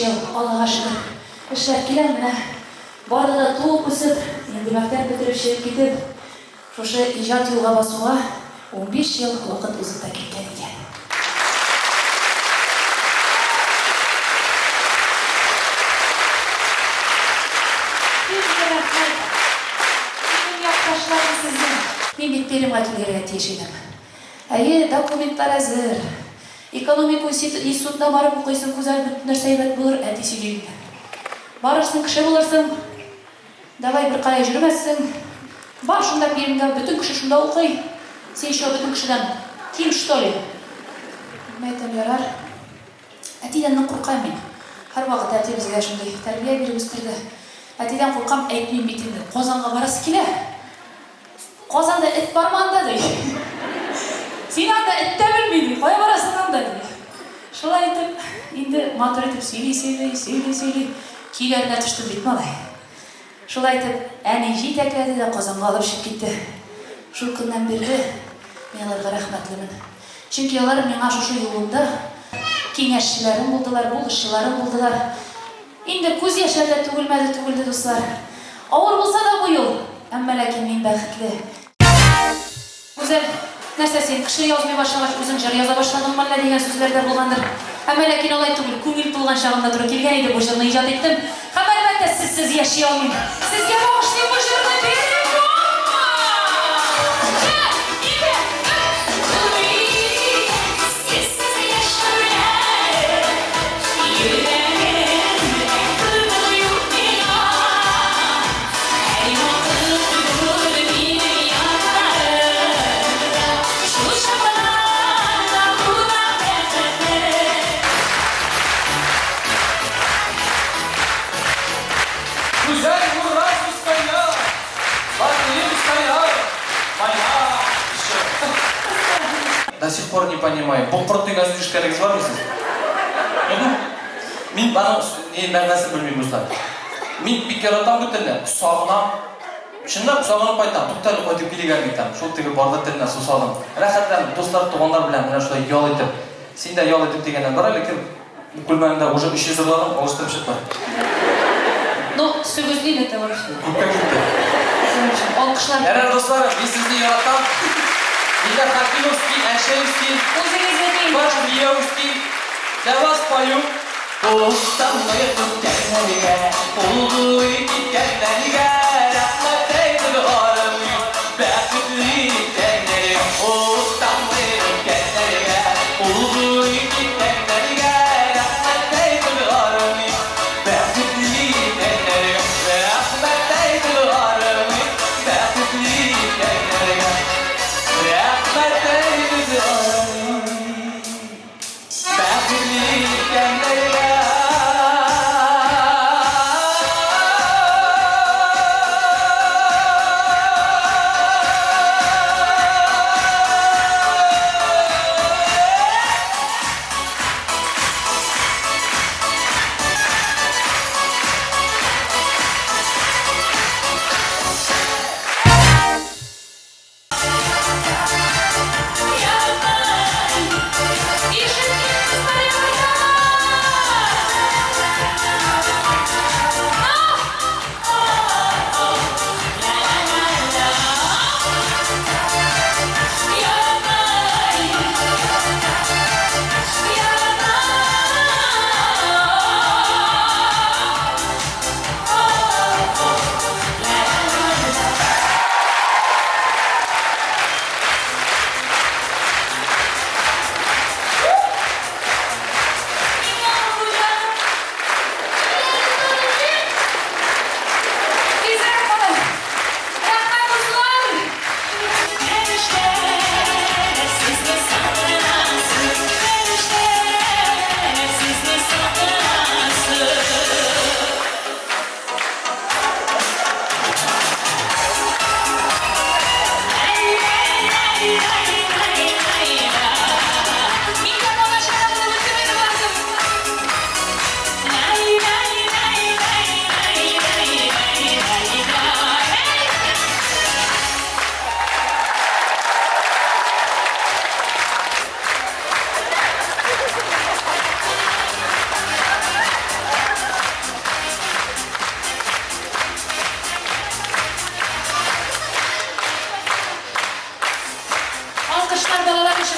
ел, Аллага шөкер, эшләп киләм. Менә барды да туып-үсеп, инде мәктәп бетереп чыгып китеп, шушы иҗат юлга басуга 15 ел вакыт узып та киткән икән. Бик зур рәхмәт, минем якташларым сезгә! Мин бит Пермьга килергә тиеш идем. Әйе, документлар әзер. Экономика институтына барып укыйсың, Гүзәл, бөтен нәрсә әйбәт булыр, әти сөйли инде. Барырсың, кеше булырсың. Давай, беркая җөрмәссең. Бар шунда Пермьгә, бөтен кеше шунда укый. Син чё, бөтен кешедән ким, что ли? Мин әйтәм, ярар. Әтидән нык куркам мин. Һәрвакыт әти безгә шундый тәрбия биреп үстерде. Әтидән куркам, әйтмим бит инде. Казанга барасы килә. Казанда эт бармы анда, ди. Син анда эт тә белми, ди. Кая барасың анда, ди. Шулай итеп, инде матур итеп сөйли-сөйли, сөйли-сөйли, көйләренә төштем бит, малай. Шулай итеп, әни җитәкләде дә Казанга алып чыгып китте. Шул көннән бирле мин аларга рәхмәтлемен. Чөнки алар миңа шушы юлымда киңәшчеләрем булдылар, булышчыларым булдылар. Инде күз яшьләр дә түгелмәде түгелде, дуслар. Авыр булса да бу юл, әмма ләкин мин бәхетле. Гүзәл, нәрсә син, кеше язмый башлагач, үзең җыр яза башладыңмы әллә дигән сүзләр дә булгандыр. Әмма ләкин алай түгел, күңел тулган чагымда туры килгән иде, бу җырны иҗат иттем. Һәм, әлбәттә, сезсез яши алмыйм. Сезгә багышлыйм бу җырны, Бирем мама! Бер, ике, өч! Синсез яшәүләр йөрәгемдә тынгы юк миңа. Һәрвакыт бул минем яннарымда, шул чакларда булам бәхетле. Гүзәл Нуррас үскәннәр, Батыем үскәннәр, Моя еще. До сих пор не понимаю, бу корт дигән сүз ишеткәнегез бармы сез? Мин аның ни мәгънәсен белмим, дуслар. Мин бик яратам бу телне, сагынам. Чынлап сагынып кайтам, туктале, кайтып килик әле әйтәм. Шул теге барлы теленә сусадым. Рәхәтләнеп, дуслар, туганнар белән менә шулай ял итеп. Син дә ял итеп дигәннән бар әле, кем? Күлмәгеңдә уже 300 ырладың, алыштырып чык бар. Ну, сүгезлин это вообще. Күпкә китте. Алкышлар. Ярар, дусларым, мин сезне яратам. Мин дә Хакимовский, Әншәевский, Үзегезнеке. Башмиевский. Для вас пою. Устанмый үткәннәргә, ул киткәннәргә, рәхмәт әйтеп арымый, бәхетле иткәннәргә. Устанмый үткәннәргә, ул киткәннәргә, рәхмәт әйтеп арымый, бәхетле иткәннәргә. Рәхмәт әйтеп арымый, бәхетле иткәннәргә. Рәхмәт әйтеп арымый. Бәхетле иткәннәргә.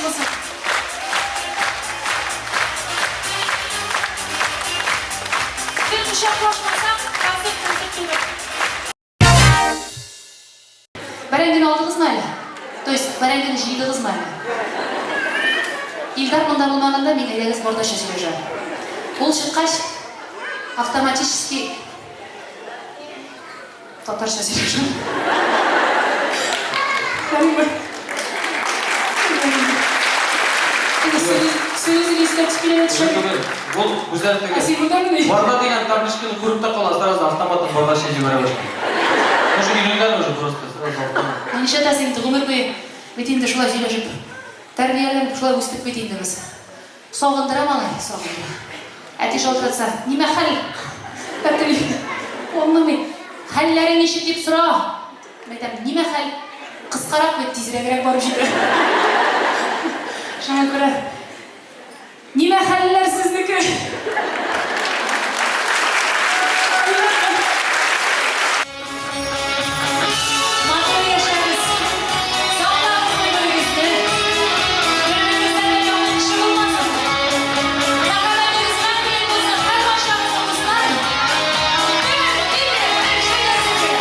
булсын. Без кочаклашмасак, концерт концерт түгел. Бәрәңгене алдыгызмы әле? То есть бәрәңгене җыйдыгызмы әле? Илдар монда булмаганда мин әйдәгез бардача сөйләшәм. Ул чыккач, автоматически татарча сөйләшәм. Ярыймы? Сүзен искә төшеп килә төшә. Түгел. Ул гүзәл Ә түгел. син монда мени? Барда дигән табличканы күреп тә кала, сразу автоматом бардача җибәрә башлый. Уже өйрәнгән уже просто, сразу автомат. Ну нишләтәсең инде, гомер буе бит инде шулай сөйләшеп, тәрбияләнеп шулай үстек бит инде без. Сагындыра малай, сагындыра. Әти шалтыратса, нимә хәл? Әти, аңламый. Хәлләрең ничек дип сора. Мин әйтәм, нимә хәл? Кыскарак бит, тизрәгрәк барып җитә. Шуңа күрә, нимә хәлләр сезнеке? Матур яшәгез, саклагыз бер-берегезне. Бер-берегездән дә якты кеше булмасын. Мәрхәмәтегез мәңгелек булсын һәрбарчагызның, дуслар. Бер, ике, өч, әйдә сезгә.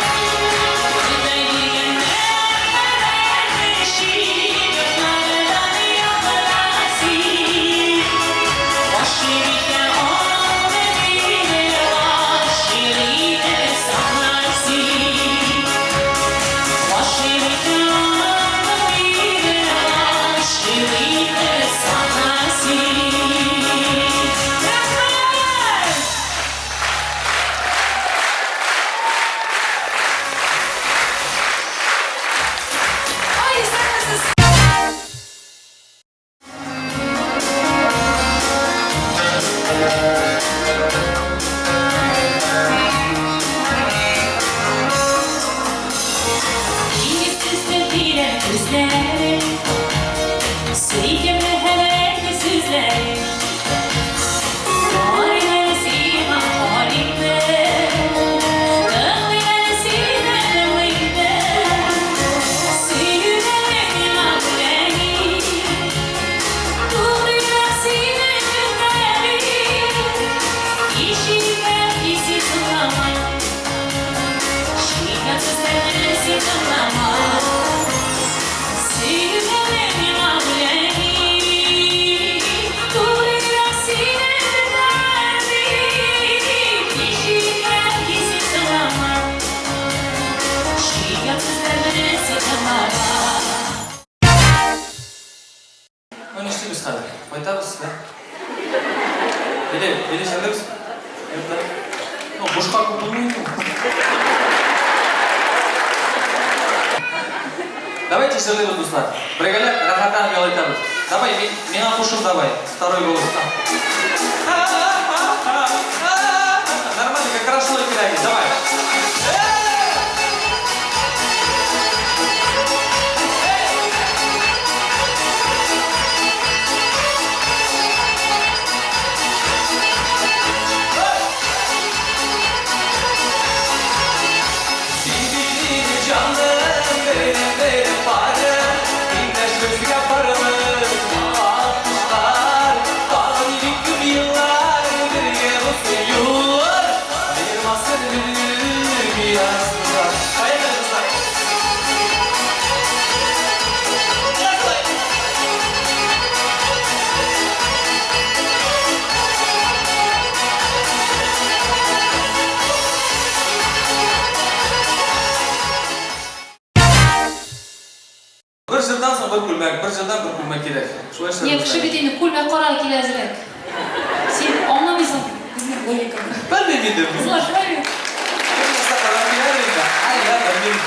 Рәхмәт! Ай, исәнмесез! Диңгез төсле тирән күзләре, Сөйкемле һәм әрле сүзләре. Карыйм әле сиңа, карыйм Тыңлыйм әле сине, тыңлыйм Сөюләре миңа бүләк Тугрыйрак синең көннәре. Ишетмәм, син тыңлама. Чикән сүзләрне син тыңлама. Сөюләре миңа бүләк Тугрыйрак синең көннәре. Ишетмәм, син тыңлама. Чикән сүзләрне син тыңлама. Ну, нишлибез хәзер? Кайтабыз, да? Или җырлыйбыз? Юк, да? Ну, бушка күп булмый инде. Давайте җырлыйбыз, дуслар. Бергәләп рәхәтләнеп ял итәбез. Давай, миңа кушыл давай. Второй голос там. Нормально, как хорошо играли. Давай. Син җаным, минем, минем парым, Тиңдәш безгә барыбыз, Алтмышлар, тагын бик күп еллар бергә булсын юллар, Аермасын язмышлар. Поехали, дуслар! Поехали! Бер җырдан соң бер күлмәк, бер җырдан бер күлмәк кирәк. Шулай Не, кеше бит инде күлмәк карар килә әзрәк. Син аңламыйсың безнең логиканы. Белмим инде. Кызлар шулай бит. Нәрсә карар килә инде. Ай, я белмим.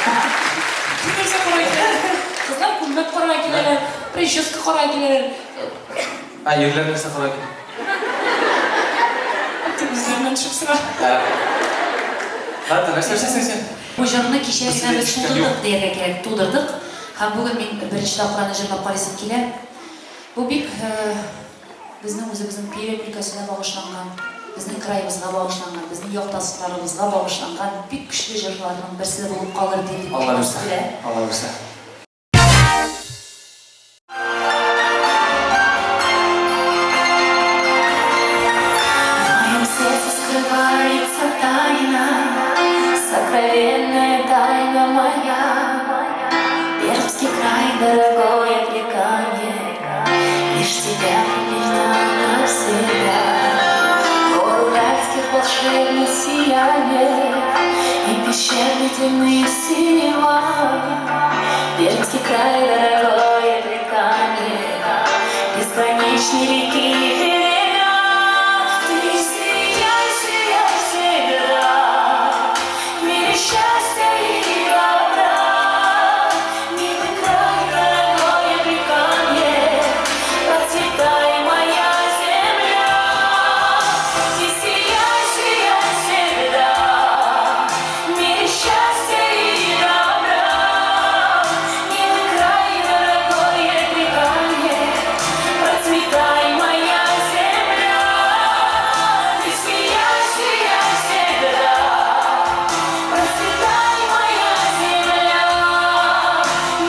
Нәрсә карар килә? Кызлар күлмәк карар киләләр, прическа карар киләләр. А, ирләр нәрсә карар килә? Тик үзләреннән төшеп сора. Ладно, нәрсә эшлисең син? Бу җырны кичә генә без Безгә тудырдык дияргә кирәк, тудырдык. Һәм бүген мин беренче тапкыр аны җырлап карыйсым килә. Бу бик безнең үзебезнең Пермь өлкәсенә багышланган, безнең краебызга багышланган, безнең якташларыбызга багышланган бик көчле җырларның берсе булып калыр дип Алла бирсә. килә. Алла бирсә. моя, Пермский край, дорогое Прикамье, Лишь тебя любила навсегда. Гор уральских волшебных сияние И пещеры темные синева. Пермский край, дорогое Прикамье, Безграничные реки берега. Ты сияй, сияй всегда, в мире счастья и добра. Милый край, дорогое Прикамье, процветай, моя земля. Ты сияй, сияй всегда, в мире счастья и добра. Милый край, дорогое Прикамье, процветай, моя земля. Ты сияй, сияй всегда, процветай, моя земля.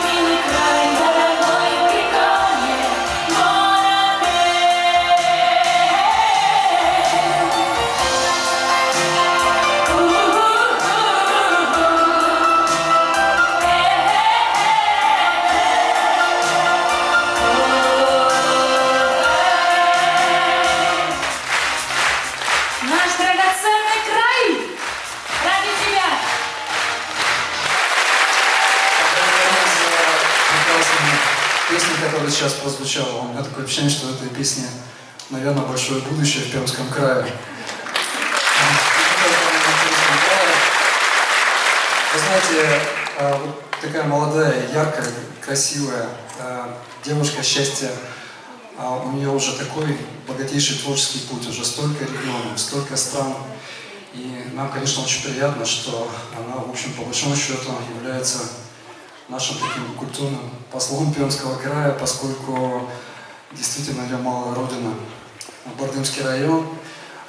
Милый край, дорогой Прикамье, город. Наш драгоценный край! Ради тебя! Благодарю за прекрасную песню, которая сейчас прозвучала. У меня такое ощущение, что у этой песни, наверное, большое будущее в Пермском крае. Вы знаете, вот такая молодая, яркая, красивая девушка счастья, у нее уже такой богатейший творческий путь, уже столько регионов, столько стран. И нам, конечно, очень приятно, что она, в общем, по большому счету, является нашим таким культурным послом Пермского края, поскольку действительно ее малая родина. Бардымский район.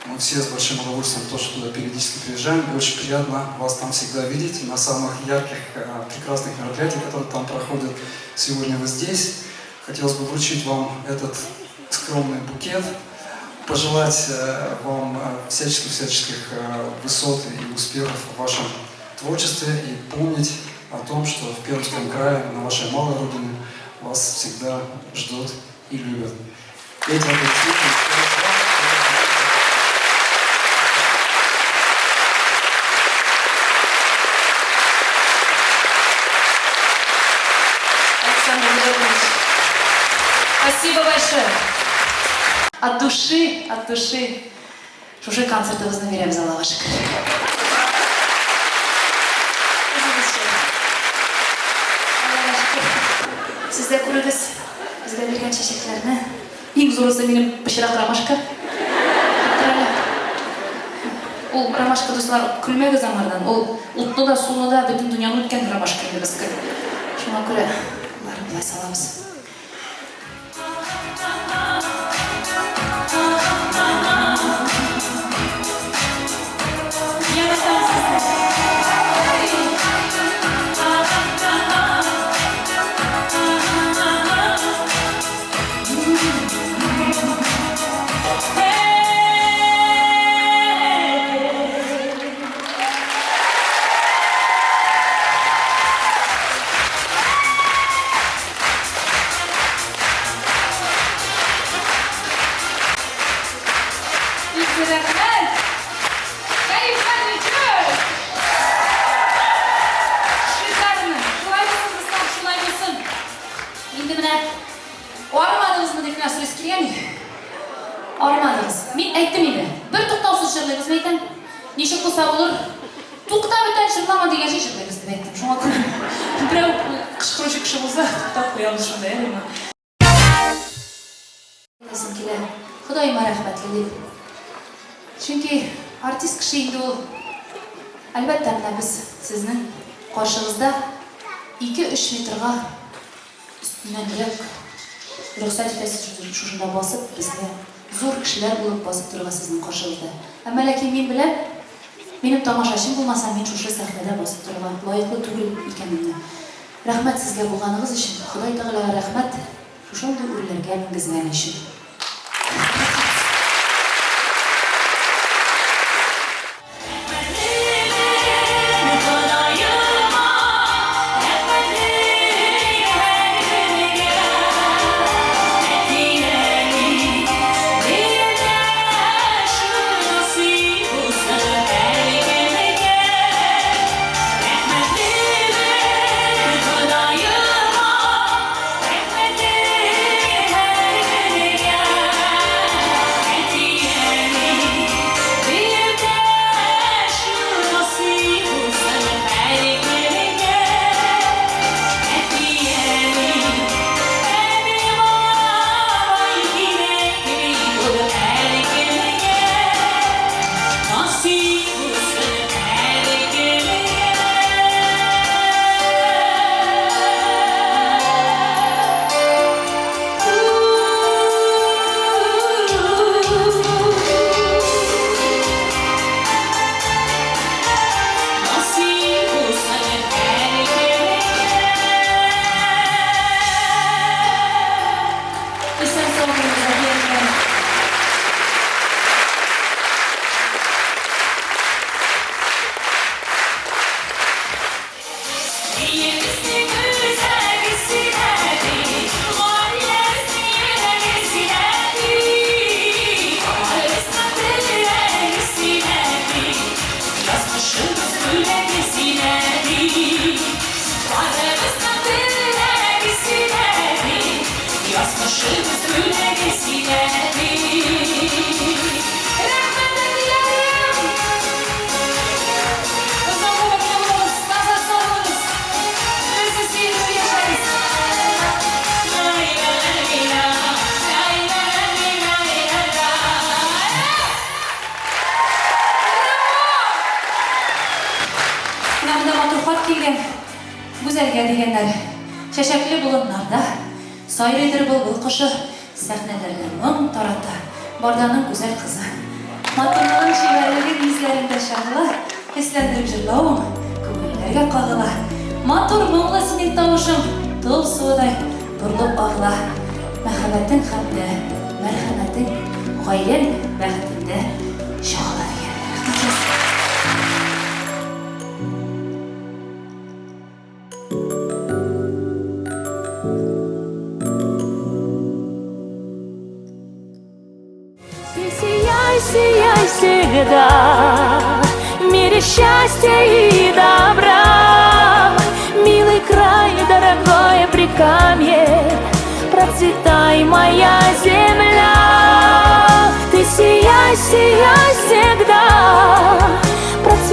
Мы все с большим удовольствием тоже туда периодически приезжаем. И очень приятно вас там всегда видеть на самых ярких, прекрасных мероприятиях, которые там проходят. Сегодня вы здесь. Хотелось бы вручить вам этот скромный букет, пожелать вам всяческих-всяческих высот и успехов в вашем творчестве и помнить о том, что в Пермском крае, на вашей малой родине, вас всегда ждут и любят. Эти аплодисменты еще раз вам. Александр Леонидович, спасибо большое. От души, от души. Шушы концертыбызны бирәбез, Аллага шөкер. Үзегезчә. Аллага шөкер. Сез дә күрегез безгә биргән чәчәкләрне. Иң зурысы минем пычрак ромашка. Тоттыр әле. Ул ромашка, дуслар, көлмәгез аңардан. Ул утны да, суны да, бөтен дөньяны үткән ромашка инде безнеке. Шуңа күрә боларын болай салабыз. Яратам сезне. Бик рәхмәт. Кәефләр ничек? Шикарно. Шулай булсын, дуслар, шулай булсын. Инде менә арымадыгызмы дип кенә сорыйсы килгән иде. Арымадыгыз. Мин әйттем инде. Бер туктаусыз җырлыйбыз, әйтәм. Ничек булса булыр. Тукта бүтән җырлама дигән җир җырлыйбыз дип әйттем. Шуңа күрә берәү кычкыручы кеше булса, туктап куябыз шунда, әйеме? Әйтәсем килә. Ходаема рәхмәтле дип. Чөнки артист кеше инде ул. Әлбәттә, менә без сезнең каршыгызда 2-3 метрга өстеннәнрәк рөхсәт итәсез шушында басып, безгә зур кешеләр булып басып торырга сезнең каршыгызда. Әмма ләкин мин беләм, минем тамашачым булмаса, мин шушы сәхнәдә басып торырга лаеклы түгел икәнемне. Рәхмәт сезгә булганыгыз өчен, Ходай Тәгаләгә рәхмәт, шушындый үрләргә менгезгән өчен. Ходаема. Кояшым өстенлеге син, әти. Рәхмәт, әтиләрем! Озак гомерле булыгыз, таза сау булыгыз. Без сезне сөеп яшәрбез. Лай-ла-ла-ли-ла, лай-ла-ла-ли-ла-ли-ла-ла. Менә монда матур хат килгән. Гүзәлгә дигәннәр. Чәчәкле болыннарда сайрыйдыр былбыл кошы, сәхнәләрдә моң тарата Барданың гүзәл кызы. Матурлыгың, чибәрлегең йөзләреңдә чагыла, хисләндереп җырлавың күңелләргә кагыла. Матур, моңлы синең тавышың тол суыдай борылып агыла. Мәхәббәтең һәм дә мәрхәмәтең гаиләң бәхетендә чагыла дигән. Рәхмәт сезгә. Ты сияй, сияй всегда в мире счастья и добра. Милый край, дорогое Прикамье, процветай, моя земля. Ты сияй, сияй всегда, процветай.